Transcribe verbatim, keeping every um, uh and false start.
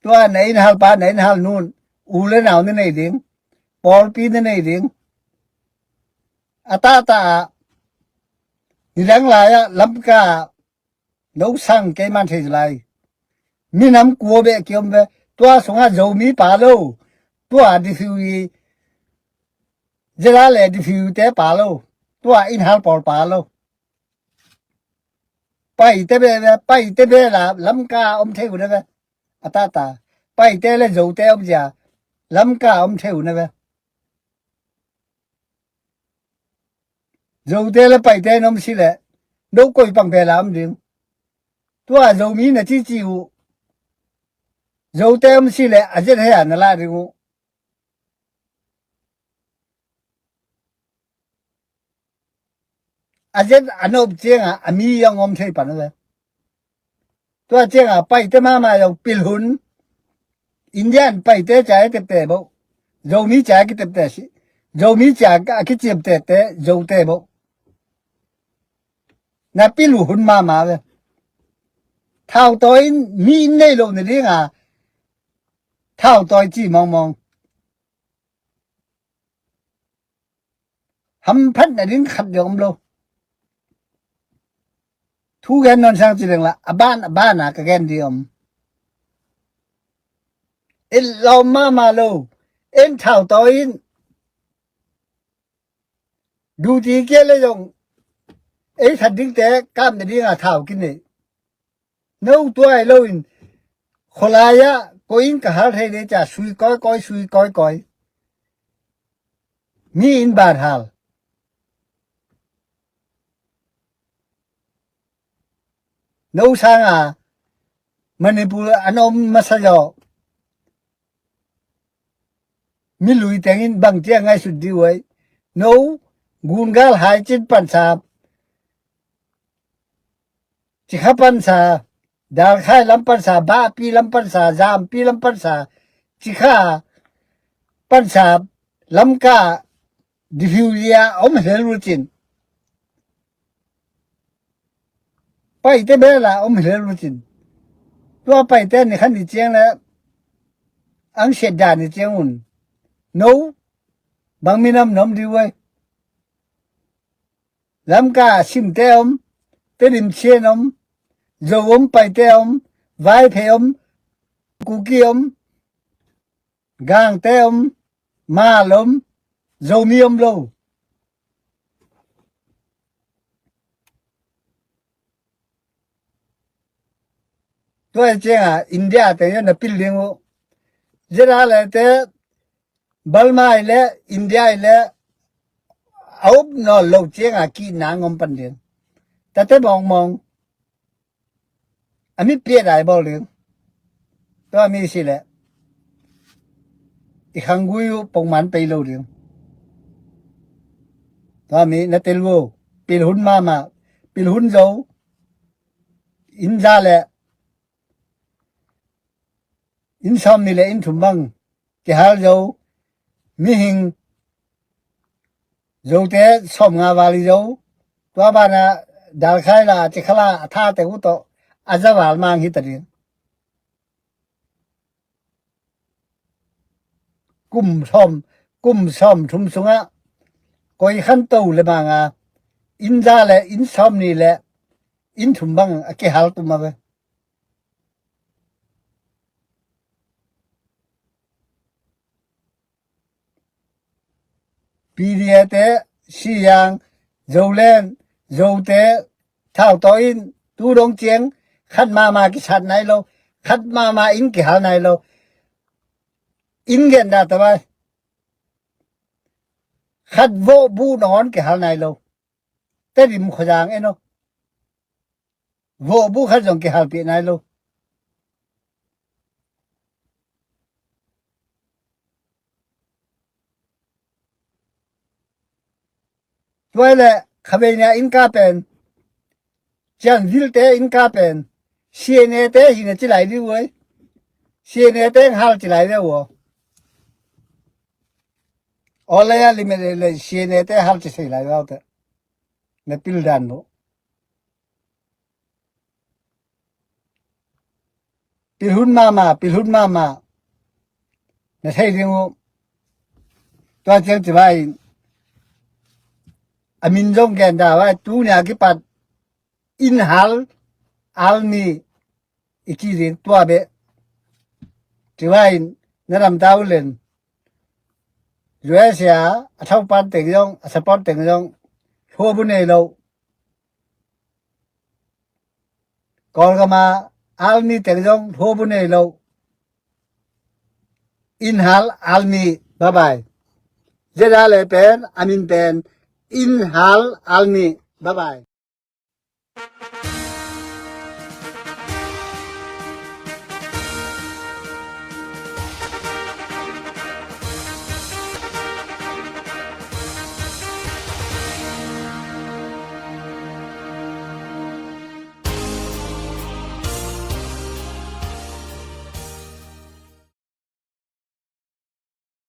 Tua na inhal pa, na inhal nun, u le nau na nei ding, pawlpi na nei ding. Atahtah a, nidang lai a, Lamka, no sang keiman thei lai. Minam kua beh kiom ve, tua sunga Zomi pa lo, tua difiu i, Zera le difiu te pa lo, tua inhal pawl pa lo. Paite be ve, Paite be la, Lamka om thei u na ve. Atahtah. Paite le Zote om zia, Lamka om thei u na ve. Zote le Paite nom si le, no koi pang be la om ding. Tua Zomi na chi chi u. Zote om si le, a zet he a na la ding u. A zet a nop chiang a, a mi yang om thei pan ve. Tua chiang a, Paite mama yau pil hun. Indian Paite cha e tep te bo. Zomi cha ki tep te si. Zomi cha a ki chiam te te, Zote bo. Na pil u hun mama ve. Thau toi in, mi in nei lo na ding a. Thau toi chi mong mong. Hamphat na ding khat ding om lo. Thu gen non sang chi leng la, a ban, a ban a ka gen di om. In lo mama lo, in thau to in. Duty kia le jong, ei that ding te, kam na ding a thau kin nei. No tuai lo in, kholai a, ko in ka hal thei le cha, sui koi koi, sui koi koi. Mi in ban hal. No sang a, Manipur an om masa jo. Mi lui teng in bang chia ngai sut di uai. No, gun gal hai chin pan sa. Chikha pan sa, Dalkhai lam pan sa, Bapi lam pan sa, Jampi lam pan sa, Chikha pan sa, Lamka, Diffusia, om hel ruchin. Paite bela, om hel ruchin. Tua Paite ni khan ni chiang le, ang shet da ni chiang un. No, bang minam nom di uai. Lamka Simte om, Tedim Chin om, Zo om, Paite om, Vaiphei om, Kuki om, Gangte om, Hmar om, Zomi om lo. Tua chiang a India te na pil ding u. Zera le te Burma ile, India ile, a up no lo chiang a ki na ngom pan ding. Tate mong mong. Ami pia dai bol ding. Tua mi si le. I khang gui u pong man pei lo ding. Tua mi na tel wo. Pil hun mama. Pil hun zo. In za le. In som ni le in thum bang. Kihal zo. Mihing. Zote som nga vali zo. Tua bana Dalkhai la, Chikha la, a tha te u to. A za val mang hi ta ding. Kum som, kum som thum sunga. Koi khan to le manga. In za le, in som ni le. In thum bang a kihal tu ma ve. P D A te, Siyang, Zoland, Zote, thau to in, tu dong chiang, khat mama kisat nai lo, khat mama in kihal nai lo. In gen da ta bai. Khat vo bu non kihal nai lo. Tedim Khojang eno. Vo bu khat jong kihal pi nai lo. Tua le, khavei nia in ka pen. Chian vil te in ka pen. C N A te hi na chi lai di uai. C N A te hal chi lai ve uo. Olaya limit le C N A te hal chi sei lai ve te. Na pil dan bo. Pilhun mama, pilhun mama. Na thei ding u. Tua cheng chi vai. Amin jong gen da vai, tunia kipat. Inhal, alni, iki ding tua be. Chi vai, na ram tau len. U S A, a thau pan teng jong, a support teng jong. Thua bu nei lo. Kolgama, alni teng jong, thua bu nei lo. Inhal, alni, bye bye. Jeda le pen, amin pen, Inhal, alni, bye bye.